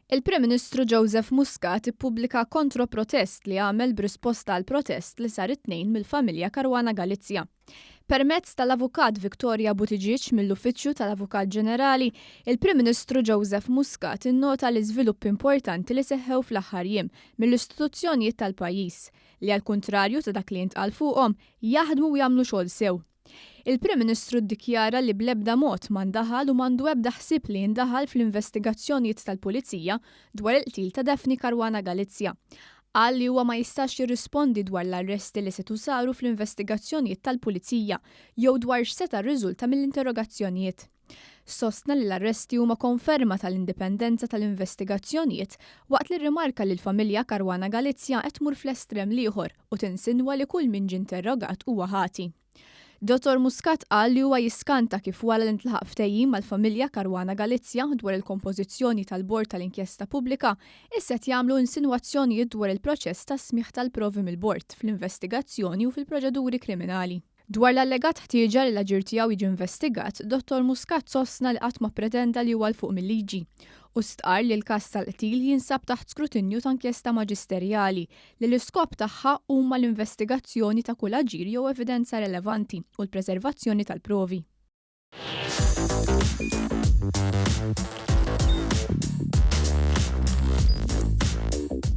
Il-Prim Ministru Joseph Muscat ippubblika kontro-protest li għamel b'risposta għal protest li sar it-Tnejn mill-familja Caruana Galizia. Permezz tal-Avukat Victoria Buttigieg mill-Uffiċċju tal-Avukat Ġenerali, il-Prim Ministru Joseph Muscat innota l-iżviluppi importanti li seħħew fl-aħħar jiem mill-istituzzjonijiet tal-pajjiż, li għall-kuntrarju ta' dak li intqal fuqhom, jaħdmu u jagħmlu xogħol sew. Il-Prim Ministru ddikjara li bl-ebda mod ma ndaħal u m'għandu ebda ħsieb li jindaħal fl-investigazzjonijiet tal-Pulizija dwar il-qtil ta' Daphne Caruana Galizia. Qal li huwa ma jistax jirrispondi dwar l-arresti li setgħu saru fl-investigazzjonijiet tal-Pulizija jew dwar x'seta' rriżulta mill-interrogazzjonijiet. Sostna li l-arresti huma konferma tal-indipendenza tal-investigazzjonijiet waqt li rrimarka li l-familja Caruana Galizia qed tmur fl-estrem l-ieħor u tinsinwa li kull min ġie interrogat huwa ħati. Dottor Muscat qal li huwa jiskanta kif wara li ntlaħaq ftehim mal-familja Caruana Galizia dwar il-kompożizzjoni tal-Bord tal-Inkjesta Pubblika, issa qed jagħmlu insinwazzjonijiet dwar il-proċess tas-smigħ tal-provi mill-Bord fl-investigazzjoni u fil-proċeduri kriminali. Dwar l-allegat ħtieġa li l-aġir tiegħu jiġi investigat, Dottor Muscat sostna li qatt ma ppretenda li huwa 'l fuq mil-liġi u stqarr li l-każ tal-qtil jinsab taħt skrutinju ta' inkjesta maġisterjali li l-iskop tagħha huma l-investigazzjoni ta' kull aġir jew evidenza relevanti u l-preservazzjoni tal-provi.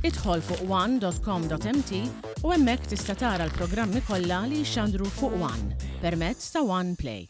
Idħol fuq one.com.mt u hemmhekk tista' tara l-programmi kollha li jixxandru fuq One permezz ta' One Play.